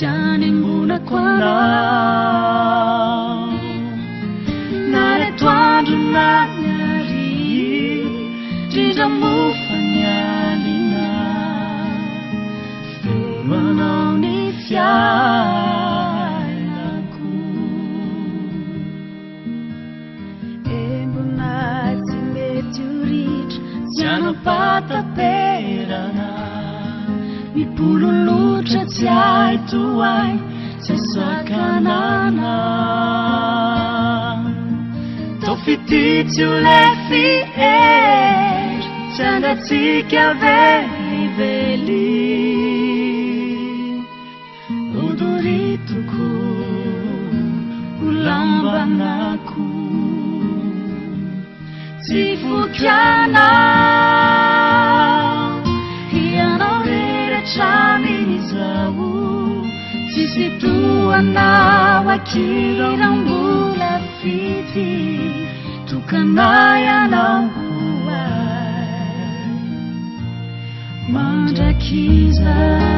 Tsy anembonako anao Na ny atoandro na ny hariva Indrindra moa fa ny alina Feno anao ny fiainako Embona tsy mety ho ritra Tsy hanam-pahataperana Mipololotra tsy hay tohaina Tsy hay sakanana Tao fitia tsy ho lefy hery Tsy hangatsiaka velively Hodoritoko ho lambanako Tsy foky anao Ianao irery hatramin'izao Tsisy toa anao aky raha mbola fitia Tokana ianao ho ahy Mandrakizay.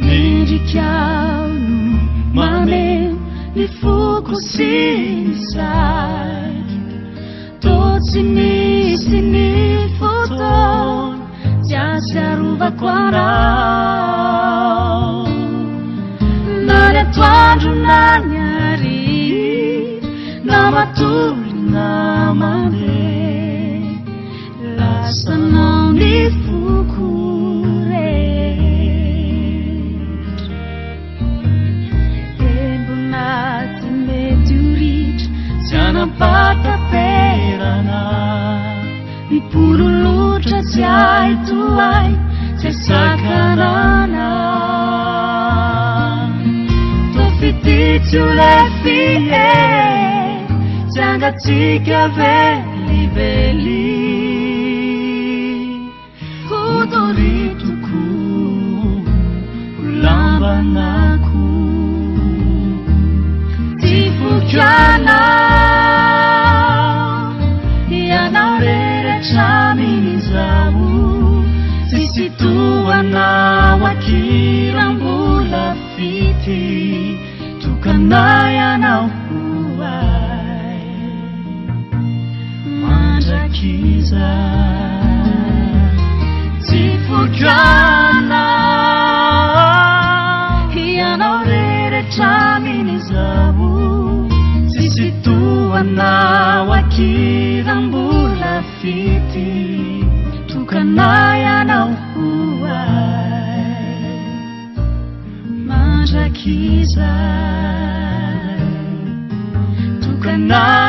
Mendrika no maneho ny foko sy ny saiko Toa tsy misy ny fotoana tsy ahatsiarovako anao Na ny atoandro na ny hariva na matory na mandeha Lasanao ny foko rehetra Embona tsy mety ho ritra Tsy hanam-pahataperana Mipololotra tsy hay tohaina Tsy hay sakanana Toa fitia tsy ho lefy hery Tsy hangatsiaka velively Hodoritoko ho lambanako Tsy foky anao Ianao irery hatramin'izao Tsisy toa anao aky raha mbola fitia Tokana ianao ho ahy Mandrakizay Tsy foiko anao Ianao irery hatramin'izao Tsisy toa anao aky raha mbola fitia Tokana ianao ho ahy Mandrakizay Tokana.